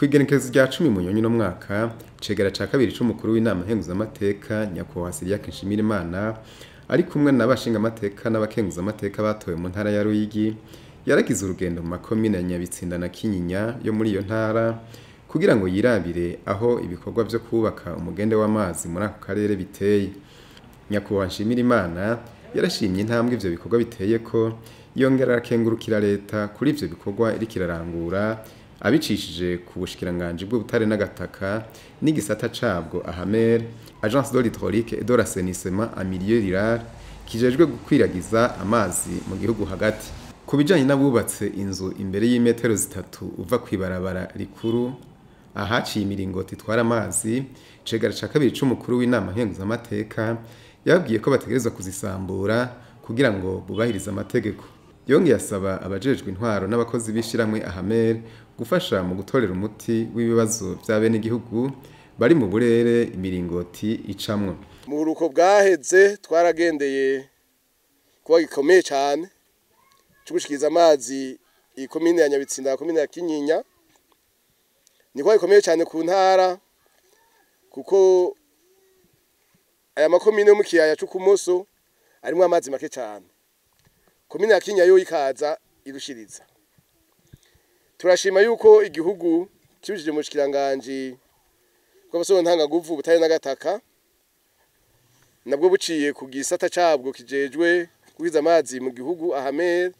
Kw'igenekerezo rya 10 Munyonyo no mwaka, cegera ca kabiri c'umukuru w'inama nkenguzamateka nyakubahwa Cyriaque Nshimirimana ari kumwe n'abashingamateka n'abakenguzamateka batowe mu ntara ya Ruyigi, yaragize urugendo mu makomine ya Nyabitsinda na Kinyinya yo muri iyo ntara kugira ngo yirabire aho ibikorwa vyo kubaka umugende w'amazi muri ako karere biteye. Nyakubahwa Nshimirimana yarashimye intambwe ivyo bikorwa biteye ko, yongera arakengurukira leta kuri ivyo bikorwa iriko irarangura abicishije ku bushikiranganji bw'ubutare n'agataka n'igisata cabwo AHAMER, Agence de l'hydraulique et de l'assainissement en milieu rural, kijejwe gukwiragiza amazi mu gihugu hagati. Ku bijanye n'abubatse inzu imbere y'imetero 3 uva kw'ibarabara rikuru ahaciye imiringoti itwara amazi, cegera ca kabiri c'umukuru w'inama nkenguzamateka yababwiye ko bategerezwa kuzisambura kugira ngo bubahirize amategeko. Yongeye asaba abajejwe intwaro n'abakozi b'ishiramwe AHAMER gufasha mu gutorera umuti w'ibibazo vy'abenegihugu bari mu burere imiringoti icamwo. Mu buruko bwaheze twaragendeye kuba gikomeye cane cyo gushikiriza amazi ikomine ya Nyabitsinda, komine ya Kinyinya. Ni kuba gikomeye cane ku ntara, kuko aya makomine yo mu kiyaya c'Ukumoso arimwo amazi make cane. Komine ya Kinyinya yo ikaza irushiriza. Turashima yuko igihugu kibishije mu bushikiranganji bw'amasoko ntanganguvu, ubutare n'agataka, nabwo buciye ku gisata cabwo kijejwe gukiza amazi mu gihugu AHAMER,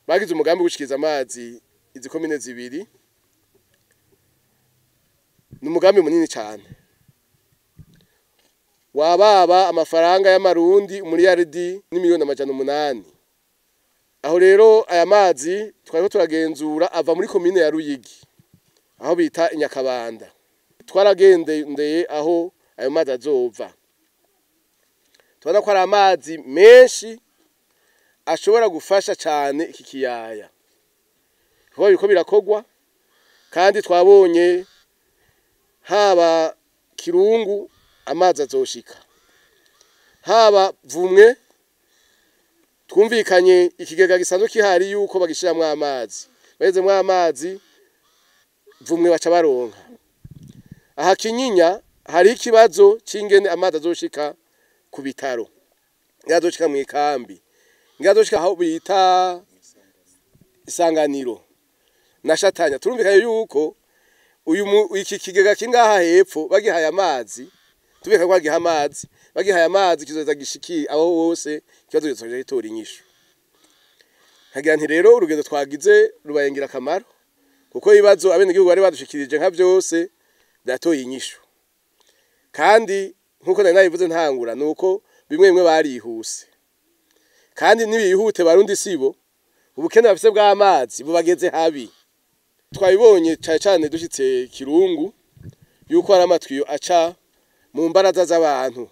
bagize umugambi wo gushikiriza amazi izi komine zibiri. Ni umugambi munini cane wababa amafaranga y'amarundi umuriyaridi n'imiliyoni 800. Aho rero aya mazi twariko turagenzura ava muri komine ya Ruyigi aho bita Inyakabanda. Twaragendeye aho ayo mazi azova, tubona ko ari amazi menshi ashobora gufasha cane iki kiyaya. Kuko biriko birakogwa, kandi twabonye haba Kirungu amazi azoshika, haba Vumwe twumvikanye ikigega gisanzwe kihari yuko bagishiramwo amazi, bagezemwo amazi Vumwe baca baronka. Aha Kinyinya hari ikibazo c'ingene amazi azoshika ku bitaro, azoshika mw'ikambi, azoshika aho bita Isanganiro na Shatanya. Turumvikanye yuko uyu iki kigega kingaha hepfo bagihaye amazi, tubeka ko bagiha amazi, bagihaye amazi kizoza gishiki aho hose, ikibazo kizoja gitora inyishu. Nkagira nti rero urugendo twagize rubaye akamaro, kuko ibibazo abenegihugu bari badushikirije nka vyose byatoye inyishu. Kandi nkuko nari nabivuze ntangura, nuko bimwe bimwe barihuse, kandi nibihute Barundi sibo ubukene bafise bw'amazi bubageze habi. Twabibonye cane cane dushitse Kirungu yuko hari amatwiyo aca mu mbaraza z'abantu.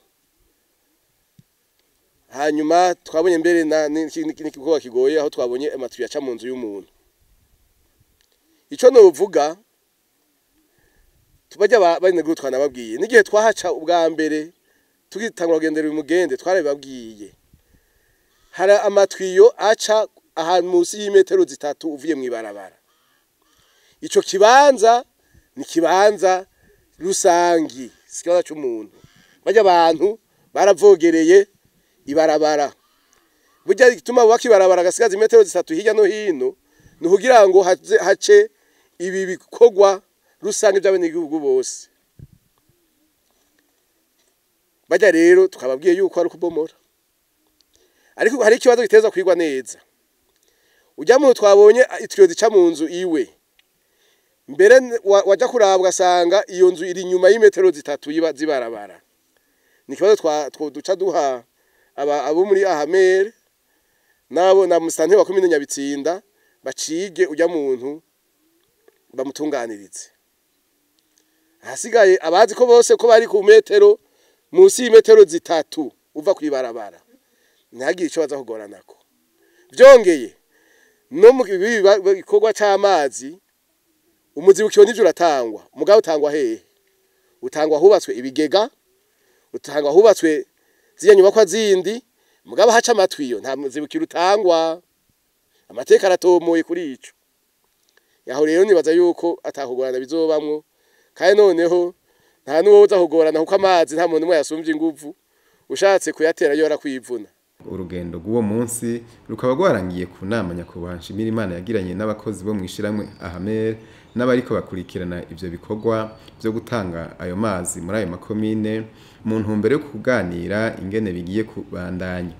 Hanyuma twabonye mbere n'igikorwa kigoye aho twabonye amatwiyo aca mu nzu y'umuntu. Ico novuga tubajya banegihugu twanababwiye n'igihe twahaca ubwa mbere tugitangura kugendera uyu mugende, twarabibabwiye. Hari amatwiyo aca ahantu munsi y'imetero 3 uvuye mw'ibarabara. Ico kibanza ni kibanza rusangi, si kibanza c'umuntu. Barya abantu baravogereye ibarabara. Burya igituma bubaka ibarabara gasigaza imetero 3 hirya no hino ni ukugira ngo hace ibi bikorwa rusange by'abenegihugu bose. Barya rero tukababwiye yuko ari ukubomora, ariko hari ikibazo giteza kwigwa neza. Ujya mu twabonye itwiyo zica mu nzu iwe, mbere waja kuraba ugasanga iyo nzu iri inyuma y'imetero 3 zibarabara. Ni ikibazo duca duha abo muri AHAMER nabo na musitanteri wa komine Nyabitsinda bacige ujya muntu bamutunganirize. Hasigaye abazi ko bose ko bari ku metero munsi y'imetero 3 uva kwibarabara, ntihagire ico baza kugoranako. Vyongeye no mu gikorwa c'amazi umuzibukiro nivyo uratangwa, mugabo utangwa hehe? Utangwa hubatswe ibigega, utangwa hubatswe ziriya nyubakwa zindi, mugabo haca amatwiyo nta muzibukiro utangwa. Amateka aratomoye kuri ico. Aho rero nibaza yuko atakugorana bizobamwo, kandi noneho nta n'uwoza kugorana kuko amazi nta muntu umwe yasumvye inguvu, ushatse kuyatera yora kwivuna. Urugendo rw'uwo munsi rukaba rwarangiye ku nama nyakubahwa Nshimirimana yagiranye n'abakozi bo mw'ishirahamwe Ahamer n'abariko bakurikirana ivyo bikorwa vyo gutanga ayo mazi muri ayo makomine, mu ntumbero yo kuganira ingene bigiye kubandanya.